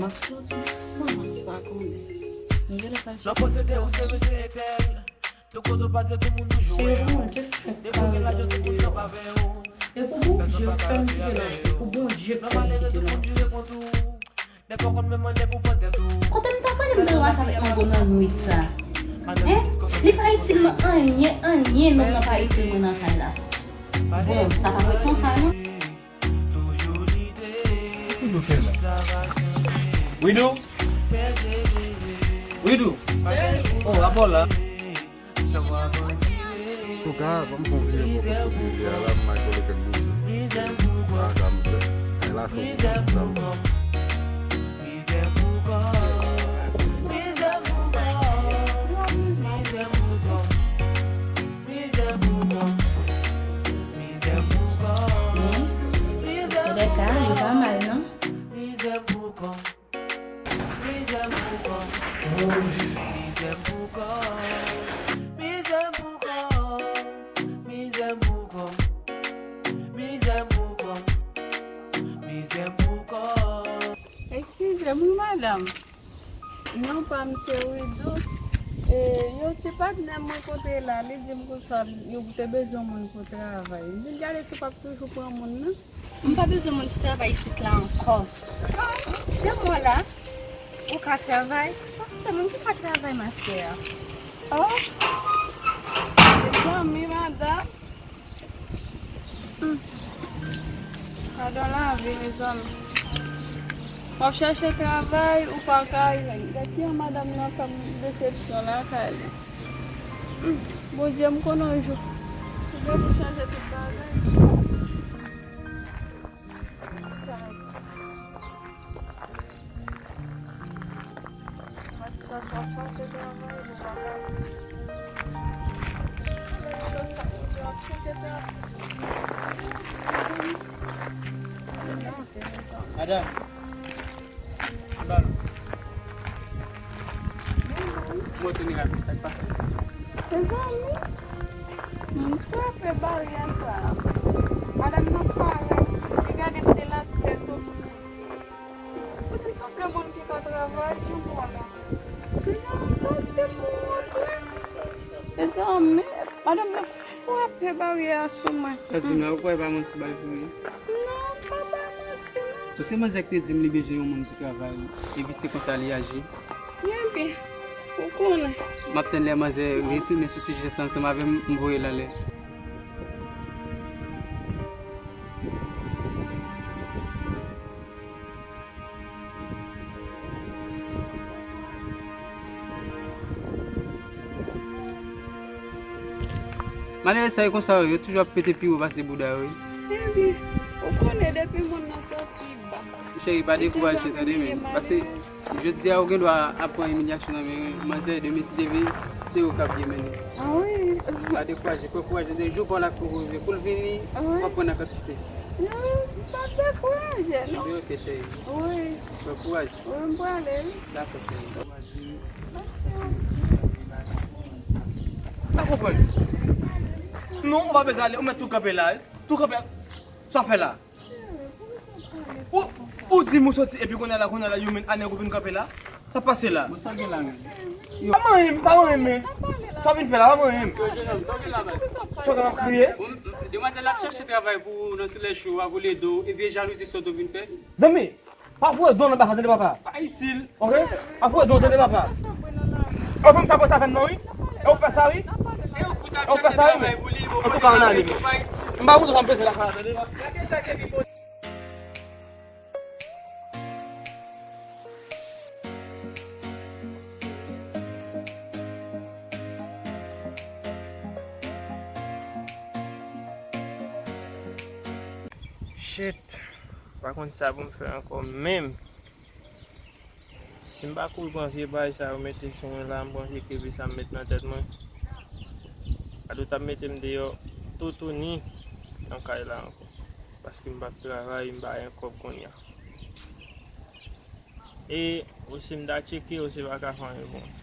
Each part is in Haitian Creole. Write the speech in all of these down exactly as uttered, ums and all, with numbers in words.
Ap soti san Max pa konnen. Nou genlè pral chèche. Lè w posede ou se mesye entèl. Tout kote w pase, tout moun toujou wè w. Depi w gen lajan, tout moun kanpe avè w. E pou Bondye k fè m kite la. Pou Bondye k fè m kite la. Nèg pa konn menm mande pou pran tèt ou. Kote m t ap pale m te WhatsApp avèk mango nan nwit sa? Hein? Li pa itil mwen anyen, anyen, nonm nan pa itil mwen nan kay la. Bon, sa pa reponn sa non. Ki nou fè la? Widou? Widou? Oh, apa w la? Antouka, ban m fè yon vire bò kote plizyè a la, m al kole kèk boutik. Se sa m fè. Kay la cho pou sa m fè. Men, sou de ka, yo pa mal, non? Eskize m, wi, madanm. Non pa m se Widou. E, yon ti patnè m rankontre la, li di m konsa, yo te bezwen moun pou travay. M vin gade si w p ap toujou pran moun nan. M pa bezwen moun pou travay isit la ankò. Ah, jan m wè w la, ou ka travay? Paske moun ki ka travay, machè. Oh, mezanmi, madanm. Hmm. Gadon lavi, mezanmi. W ap chèche travay, ou pa ka jwenn. Gad kijan madanm nan fè m desepsyon lakay li. Hmm. Bondye, m konnen yon jou ou gen pou chanje tout bagay. Sa a di. Madanm, anba non. Mwen tounen rapid, sa k pase? Mezanmi, m frape baryè sa a. Madanm nan parèt, li gade m de la tèt o pye. Li sanble moun ki ka travay, jan m wè la. Mezanmi, m santi m wont wi. Mezanmi, madanm nan frape baryè a sou mwen. Sa di m la, ou kwè pa manti w bay pou li? Non, m pa bay manti non. Bon, se manzè k te di m li bezwen yon moun pou travay, epi se konsa li aji. Byen, byen, ou konnen. M ap tann lè manzè retounen sou sijè sa ansanm avè m, m voye l anlè. Malerèz sa yo konsa yo, yo toujou ap pete pi wo pase bouda yo wi. Epi, ou konnen depi moun nan soti ba. Cheri, pa dekouraje tande men. Pase jodi a ou gen dwa ap pran imilyasyon nan men manzè, demen si Dye vle, se ou k ap byen mennen. Ah wi. Pa dekouraje, pran kouraj tande, jou pa w la k poko rive. Kou l vini, w ap pran nan kantite. Non, m p ap dekouraje non. Se oke cheri. Wi. Pran kouraj. Wi, m prale wi. Dakò cheri. Mèsi anpil. Pa konprann. Non, ou pa bezwen ale, ou mèt tou kanpe la wi. Tou kanpe la. Sa w fè la? Ou, ou di m ou soti epi kounye a la, kounye a la, you mean, anèg ou vin kanpe la? Sa pase la? Bon, sa gen la menm? Pa manyen m, pa manyen m men. Sa w vin fè la, pa manyen m. Yo, jenòm, sa w gen la, baz? Sa w gen la, w ap kriye? Demwazèl ap chache travay pou ou nan solèy cho a, pou l ede w, epi e jalouzi sòt ou vin fè? Zanmi, pa voye do nan bagay sa, tande papa. Pa itil. Ok? Ap voye do, tande papa. Ou fè m sa pou sa fè m non wi. E ou fè sa wi. E ou kout ap chache travay pou li. Antouka, ann ale men. M pa montre sa m peze lakay la, tande. Shit. Pa konn sa pou m fè ankò menm. Si m pa kouri pran vye bagay sa yo mete sou mwen la, m pran vye kepi sa m met nan tèt mwen, Ado t ap mete m deyò toutouni nan kay la ankò. Paske m p ap travay, m pa gen kòb kounye a. E osi m ta tcheke yo, se pa ka fè anyen pou mwen.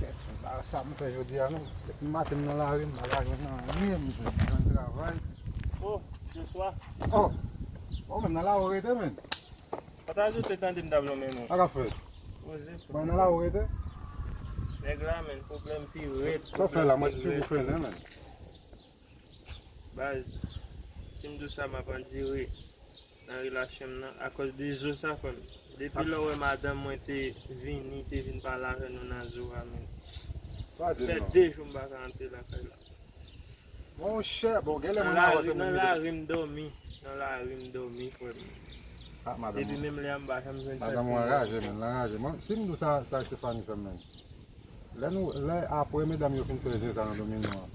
Kèt, m pa sa m fè jodi a non. Depi maten m nan lari, m pa ka jwenn anyen, m jwenn travay. Oh, Bonswa. Oh, oh, menm nan lari w rete, menm. Pataje ou te tande m t ap lonmen non. Sa k ap fèt? Poze frè. Mwen nan lari w rete? Nèg la, menm, pwoblèm pi rèd. Sa w fè la, mwen ti figi w fè nen, menm. Baz, si m di w sa, m ap andire nan relasyon m nan, akòz de zo sa, frè m. Depi lè w wè madanm mwen te vini, te vin pale avè nou nan zo a, menm. Sa di fè non. De jou m pa ka antre lakay la. Monchè, bon, genlè moun avanse moun. Nan lari m dòmi, nan lari m dòmi, frè m. Ah, madanm. Depi menm lè a m pa janm jwenn sa. Madanm ou anraje, menm, l anraje. Mwen, si m di w sa, sa Estefani fè m, menm. Lè nou, lè apre medam yo fin fè zen sa nan domino an,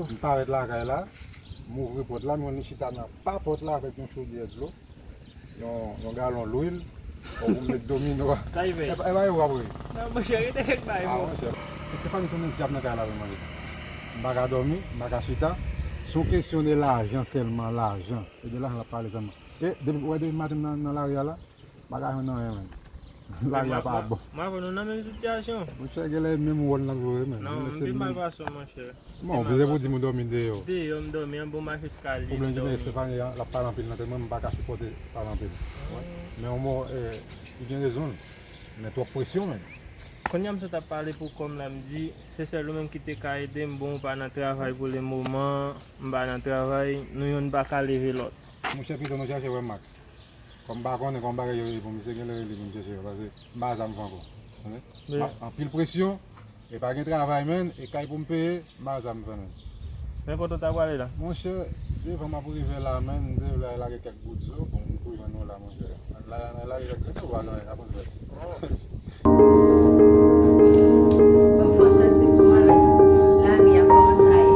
m parèt lakay la, m ouvri pòt la, m wè li chita nan pa pòt la avèk yon chodyè dlo, yon, yon galon lwil, pou m met domino a. Sa y fè? E pa, e pa yo w ap ri. Non, monchè, rete fèk bay. Ah, bon, monchè. Estefani tounen dyab nan kay la, manje. M pa ka dòmi, m pa ka chita. Se yon kesyon de lajan sèlman, lajan. E de lajan l ap pale sèlman. E depi, w wè depi maten m nan, nan lari a la, m pa ka jwenn anyen, menm. Lari a pa bon. Mwen avè nou nan menm sitiyasyon. Monchè, genlè menm wòl n ap jwe, menm. Non, m pi mal pase w, monchè. Bon, ou bezwen pou di m ou dòmi deyò. Deyò, m dòmi anba yon mach eskalye, m dòmi. Pwoblèm ki gen Estefani a, l ap pale anpil nan tèt mwen, m pa ka sipòte pale anpil. Men yon mo, eh, li gen rezon l. Men twòp presyon, menm. Kounye a m sot ap pale pou kò m la, m di, se sèl ou menm ki te ka ede m, bon, ou pa nan travay pou le moman, m pa nan travay, nou youn pa ka leve lòt. Monchè, pito nou chache wè Max. Kòm m pa konnen kòman bagay yo ye pou misye, genlè rele pou m chèche yo, paske m pa zam fè ankò. Konnen? M ap anpil presyon, e pa gen travay, menn, e kay pou m peye, m pa zam fè, menn. Men kote w ta prale la? Monchè, devan m ap rive la, menn, m te vle al lage kèk bout zo, bon, m tou jwenn nou la, monchè. Ann lage, ann lage kèk zo, pa gen anyen k ap fèt. Ban m fè w santi kòman lari a kòmanse a ye.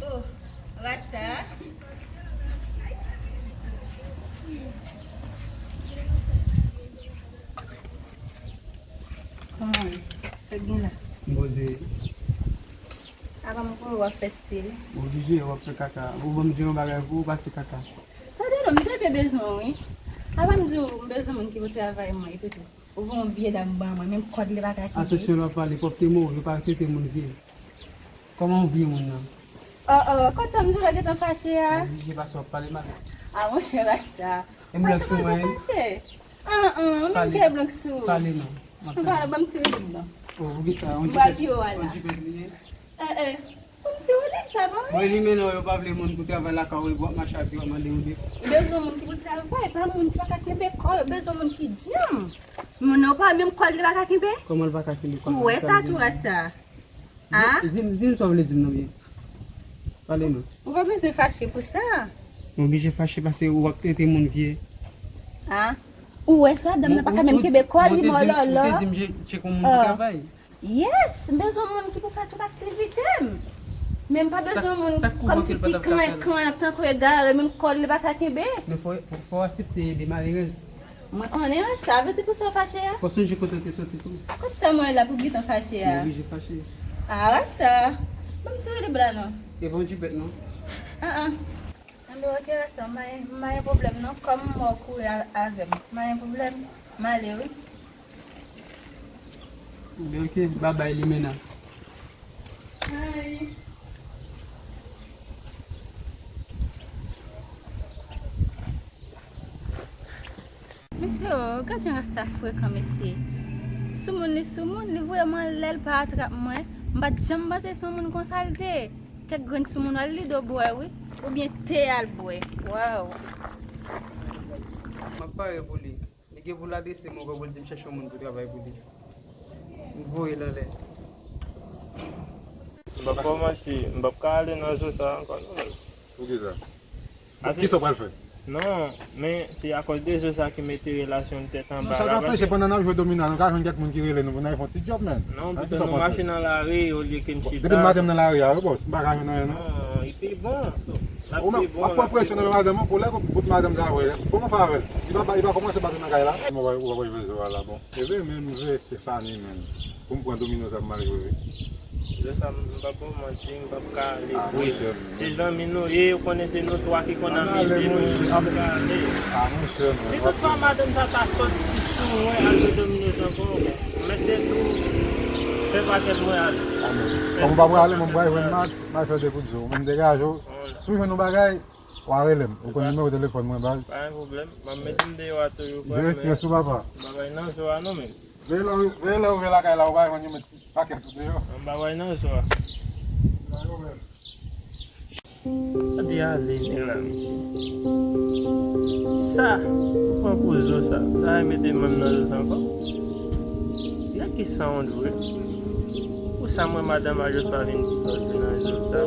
Oh, Rasta. Kòman w ye? Sa k gen la? M poze. Apa m kwè w ap fè stil. Oblije, w ap fè kaka. Ou ban m di yon bagay pou ou pase kaka. Tande non, m te byen bezwen w, wi. Apa m di w, m bezwen moun ki pou travay mwen, epi tou. Ou voye yon vye dam ban mwen, menm kòd li pa ka kenbe. Atansyon lè w ap pale, pwòpte mo w, yo pa trete moun vye. Kòman w vye moun nan? Oh, oh, kòd sa m di w la gentan fache a? Oblije pase w ap pale mal. Ah, monchè Rasta. E m blank sou mwen, wi. An, an, menm kè blank sou ou. Pale non. M pale, ban m tire li non. Oh, poukisa? M pral pi wo a la. Eh, eh. Ban m tire li, sa pa anyen. Mwen li men non, yo pa vle moun pou travay lakay ou, epi w ap mache ak yo, w ap mande yo de. Bezwen moun ki pou travay, pa moun ki pa ka kenbe kò yo, bezwen moun ki djanm. Moun nan pa menm kòd li pa ka kenbe. Kòman l pa ka kenbe kòd? Ou wè sa tou Rasta? Ah? Di, di m, di m sa w vle di m nan byen. Pale non. Ou pa bezwen fache pou sa. M oblije fache paske ou ap trete moun vye. Ah? Ou wè sa, dam nan pa ka menm kenbe kò li, mòlòlò. Ou te di m je, tcheke yon moun pou travay. Yes, m bezwen moun ki pou fè tout aktivite m. Men m pa bezwen moun kòmsi ki klen, klen, tankou egare, menm kòd li pa ka kenbe. Men fò, fò, fò w aksepte ede malerèz. Mwen konnen Rasta, vle di pou sa w fache a? Fò sonje kote w te soti tou. Kot sa mwen la pou gentan fache a? Mwen oblije fache. Ah, Rasta. Ban m tire li bra non. E pa yon jipèt non. Ah, ah. Anben, ok, Rasta, m pa gen, m pa gen pwoblèm non. Kòm m wè w kouri a-, avè m, m pa gen pwoblèm. M ale, wi. Anben, ok, babay, Limena. Bye. Mesye, oh, gad jan Rasta frekan, mesye. Soumoun li soumoun, li vrèman lè l pa atrap mwen. M pa t janm panse se yon moun konsa l te ye. Kèk grenn soumoun al li do bwè, wi. Oubyen te al bwè. Waw. M ap pare pou li. Li gen pou l adrese m ankò pou l di m chèche yon moun pou travay pou li. M voye l anlè. M p ap kòmanse, m p ap ka ale nan zo sa ankò, non, menm. Poukisa? Kisa w pral fè? Non, men se akòz de zo sa ki mete relasyon n tèt anba la. Non, sa ka fè, se pandan n ap jwe domino a, nou ka jwenn kèk moun ki rele nou pou n al fè yon ti djòb, menn. Non, pito nou mache nan lari olye ke n chita. Depi maten m nan lari a, wi, bòs, m pa ka jwenn anyen, non. Non, li pi bon. Ou menm, w ap pran presyon nan men madanm ou, pou lè bout madanm sa wè, kòman fè avè l? Li pa, li pa kòmanse bat ou nan kay la? Mwen wè, ou wè zo a la, bon. Ebyen, menm vre, Stefani, menn. Pou m pran domino sa pou m al jwe, wi. Lè sa, m p ap ba w manti, m p ap ka ale vre. Se zanmi nou ye, ou konnen se nou twa ki konn amize nou, m p ap ka ale. Si toutfwa madanm sa ta sòti sou mwen al jwe domino ankò, bon, mete tou, fè pakèt mwen ale. Kòm ou pa prale, mwen m pral jwenn Max, m al fè de kout zo. Mwen m degaje w. Si w jwenn yon bagay, w a rele m. Ou konn nimewo telefòn mwen, baz. Pa gen pwoblèm. M ap mete m deyò a toujou, frè, men m pa bay nan zo a non, menn. Veye lè w, veye lè w rive lakay la, ou pa jwenn yon mèt pakèt ou deyò. Anba way nan zo a. Gade ale nèg la, mesye. Sa, ou pran pou zo sa. Sa mete menm nan zo sa ankò. Nèg ki sanwont vre. Pou sa mwen madanm a Josua vin pito jwe nan zo sa.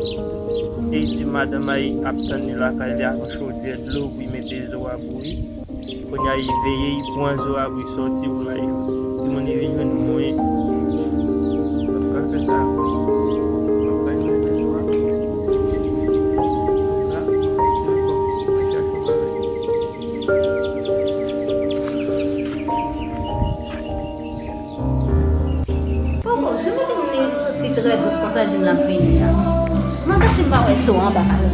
E li di madanm a ap tann li lakay li ak yon chodyè dlo pou li mete zo a bouyi. Kounye a, li veye, li pran zo a pou li sòti pou l al jwe. Timoun li vin jwenn mwen. Mwen pral fè sa. Mwen pral jwenn zo a. La, mwen chache yon bagay. Poko, jan mwen te konn li soti trè dous konsa di m l ap vini la. Mwen panse m pa wè zo anba kay la.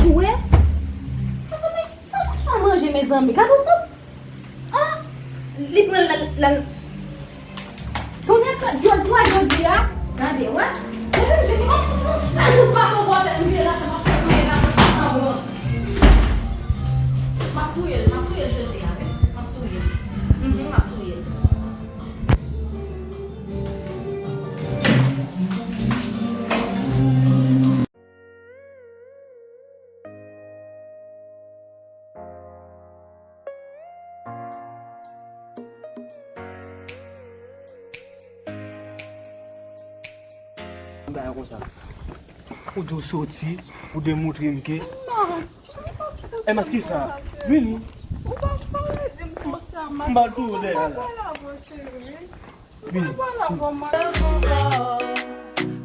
Ou wè? Mezanmi, sa nou fè manje, mezanmi? Gade yon kòb. Ah! Li pran l, l al. Tonnè, jodi a, jodi a. Gade, wè. Depi m vini, m ap fè yon sèl kout baton pou avèk m vire la, sa m ap fè touye la, sa sanblan. M ap touye l, m ap touye l jodi a, wi. M ap touye l. Mhm, m ap touye l. Bagay konsa. Ou di w soti, ou demontre m ke. Max, ki sa? E Max, ki sa? Vini. Ou pa pale di m konsa, Max. M ba l tou dèyè la. Vini.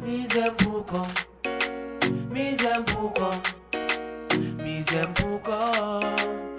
Mizè m pou kò m. Mizè m pou kò m. Mizè m pou kò m.